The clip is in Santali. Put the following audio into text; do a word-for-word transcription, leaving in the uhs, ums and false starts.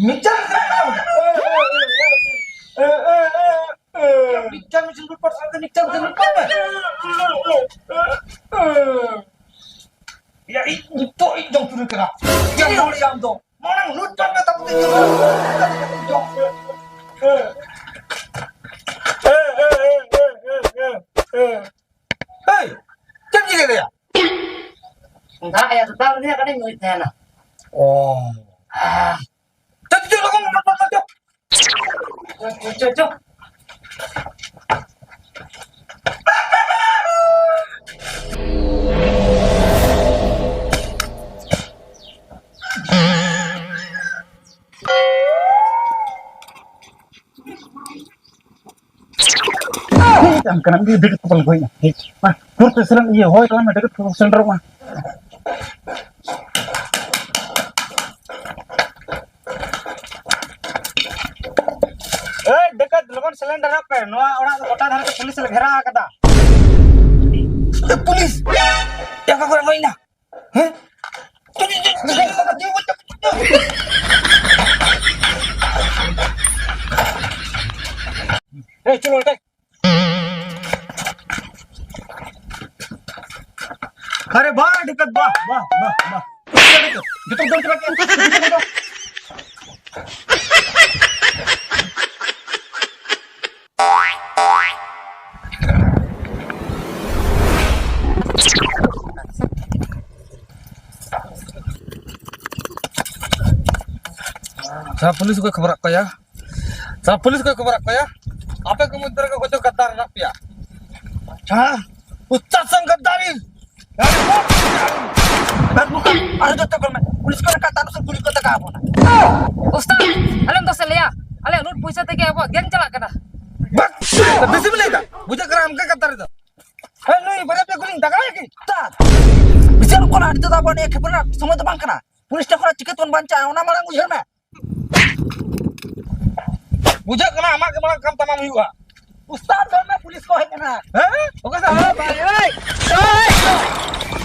ᱢᱤᱫᱴᱟᱝ ᱢᱤᱫᱴᱟᱝ ᱢᱤᱫᱴᱟᱝ ᱞᱩᱴ ᱯᱟᱴ ᱥᱟᱶᱛᱮ ᱢᱤᱫᱴᱟᱝ ᱢᱤᱫᱴᱟᱝ ᱞᱩᱴ ᱯᱟᱴ ᱢᱮ᱾ ᱭᱟ, ᱤᱧ ᱱᱤᱛᱚᱜ ᱤᱧ ᱡᱚᱢ ᱯᱩᱨᱟᱹ ᱠᱟᱱᱟ᱾ ᱪᱮᱫ ᱦᱚᱲ ᱭᱟ ᱟᱢ ᱫᱚ? ᱢᱟᱲᱟᱝ ᱞᱩᱴ ᱯᱟᱴ ᱢᱮ, ᱛᱟᱯᱚᱨᱮ ᱤᱧ ᱡᱚᱢ᱾ ᱦᱮᱭ, ᱪᱮᱫ ᱮᱢ ᱪᱤᱠᱟᱹᱭ ᱫᱟ ᱭᱟ? ᱫᱟᱜ ᱭᱟ, ᱫᱟᱜ ᱨᱮᱭᱟᱜ ᱠᱟᱹᱴᱤᱡ ᱧᱩᱭᱮᱫ ᱛᱟᱦᱮᱱᱟ᱾ ᱚ᱾ ᱪᱚ, ᱪᱚ, ᱪᱚ, ᱞᱚᱜᱚᱱ, ᱞᱚᱜᱚᱱ, ᱞᱚᱜᱚᱱ, ᱪᱚ᱾ ᱪᱚ, ᱪᱚ, ᱪᱚ, ᱪᱚ᱾ ᱦᱮᱡ ᱟᱢ ᱠᱟᱱᱟ, ᱩᱱᱤ ᱰᱟᱹᱠᱟᱹᱛ ᱠᱚ ᱯᱟᱞᱮ ᱜᱚᱡ ᱮᱱᱟ᱾ ᱦᱮᱡ, ᱢᱟ, ᱦᱚᱨ ᱛᱮ ᱥᱮᱱᱚᱜ ᱤᱭᱟᱹ, ᱦᱚᱭ ᱛᱟᱞᱟᱝ ᱢᱮ, ᱰᱟᱹᱠᱟᱹᱛ ᱠᱚ ᱥᱮᱱ ᱨᱚᱜ ᱢᱟ᱾ ᱮᱭ, ᱰᱟᱹᱠᱟᱹᱛ, ᱞᱚᱜᱚᱱ ᱥᱮᱞᱮᱱᱰᱟᱨᱚᱜ ᱯᱮ᱾ ᱱᱚᱣᱟ ᱚᱲᱟᱜ ᱫᱚ ᱜᱚᱴᱟ ᱫᱷᱟᱨᱮ ᱛᱮ ᱯᱩᱞᱤᱥ ᱞᱮ ᱜᱷᱮᱨᱟ ᱟᱠᱟᱫᱟ᱾ ᱮ, ᱯᱩᱞᱤᱥ! ᱴᱟᱠᱟ ᱠᱚ ᱮᱢᱟᱹᱧ ᱱᱟ᱾ ᱦᱮᱸ? ᱮᱭ, ᱪᱚᱞᱚ, ᱮᱴᱟᱜ᱾ ᱟᱨᱮ ᱵᱟᱦ, ᱰᱟᱹᱠᱟᱹᱛ, ᱵᱟᱦ, ᱵᱟᱦ, ᱵᱟᱦ, ᱵᱟᱦ᱾ ᱡᱚᱛᱚ ᱫᱟᱹᱲ ᱪᱟᱵᱟ ᱠᱮᱫ᱾ ᱥᱟᱨᱟ ᱯᱩᱞᱤᱥ ᱠᱚ ᱠᱷᱚᱵᱚᱨᱟᱜ ᱠᱚᱣᱟ ᱭᱟ᱾ ᱥᱟᱨᱟ ᱯᱩᱞᱤᱥ ᱠᱚ ᱠᱷᱚᱵᱚᱨᱟᱜ ᱠᱚᱣᱟ ᱭᱟ᱾ ᱟᱯᱮ ᱠᱚ ᱢᱚᱫᱽᱫᱷᱮ ᱨᱮᱜᱮ ᱚᱠᱚᱭ ᱪᱚ ᱜᱟᱫᱟᱨ ᱢᱮᱱᱟᱜ ᱯᱮᱭᱟ᱾ ᱟᱪᱪᱷᱟ, ᱩᱥᱛᱟᱫ ᱥᱚᱝ ᱜᱟᱫᱟᱨᱤ᱾ ᱵᱟᱥ ᱵᱩᱠᱟ, ᱟᱨ ᱡᱚᱛᱚ ᱠᱚ ᱢᱮ᱾ ᱯᱩᱞᱤᱥ ᱠᱚ ᱨᱟᱠᱟᱵ ᱛᱟᱞᱚ ᱥᱮ ᱯᱩᱞᱤᱥ ᱠᱚ ᱫᱟᱠᱟ ᱟᱵᱚᱱᱟ᱾ ᱩᱥᱛᱟᱫ, ᱟᱞᱚᱢ ᱫᱳᱥᱮ ᱞᱮᱭᱟ᱾ ᱟᱞᱮᱭᱟᱜ ᱞᱩᱴ ᱯᱚᱭᱥᱟ ᱛᱮᱜᱮ ᱟᱵᱚᱣᱟᱜ ᱜᱮᱝ ᱪᱟᱞᱟᱜ ᱠᱟᱱᱟ᱾ ᱵᱟᱥ, ᱵᱮᱥᱤᱢ ᱞᱟᱹᱭᱫᱟ᱾ ᱵᱩᱡᱷᱟᱹᱜ ᱠᱟᱱᱟ ᱟᱢ ᱜᱮ ᱜᱟᱫᱟᱨᱤ ᱫᱚ᱾ ᱦᱮᱸ, ᱱᱩᱭ ᱵᱟᱨᱭᱟ ᱯᱮ ᱜᱩᱞᱤᱧ ᱫᱟᱜᱟᱭᱟ ᱠᱤ? ᱛᱟ, ᱵᱤᱪᱟᱹᱨ ᱠᱚ ᱱᱟ, ᱱᱤᱛᱚᱜ ᱫᱚ ᱟᱵᱚ ᱱᱤᱭᱟᱹ ᱠᱷᱮᱯ ᱨᱮᱱᱟᱜ ᱥᱚᱢᱚᱭ ᱫᱚ ᱵᱟᱝ ᱠᱟᱱᱟ᱾ ᱯᱩᱞᱤᱥ ᱴᱷᱮᱱ ᱠᱷᱚᱱᱟᱜ ᱪᱤᱠᱟᱹ ᱛᱮᱵᱚᱱ ᱵᱟᱧᱪᱟᱜᱼᱟ, ᱚᱱᱟ ᱢᱟᱲᱟᱝ ᱩᱭᱦᱟᱹᱨ ᱢᱮ᱾ ᱵᱩᱡᱷᱟᱹᱜ ᱠᱟᱱᱟ, ᱟᱢᱟᱜ ᱜᱮ ᱢᱟᱲᱟᱝ ᱠᱟᱢ ᱛᱟᱢᱟᱢ ᱦᱩᱭᱩᱜᱼᱟ᱾ ᱩᱥᱛᱟᱫ, ᱫᱚᱢᱮ ᱯᱩᱞᱤᱥ ᱠᱚ ᱦᱮᱡ ᱮᱱᱟ᱾ ᱦᱮᱸ? ᱚᱠᱟ ᱥᱮᱫ? ᱦᱮᱸ, ᱵᱷᱟᱭ, ᱳᱭ, ᱳᱭ᱾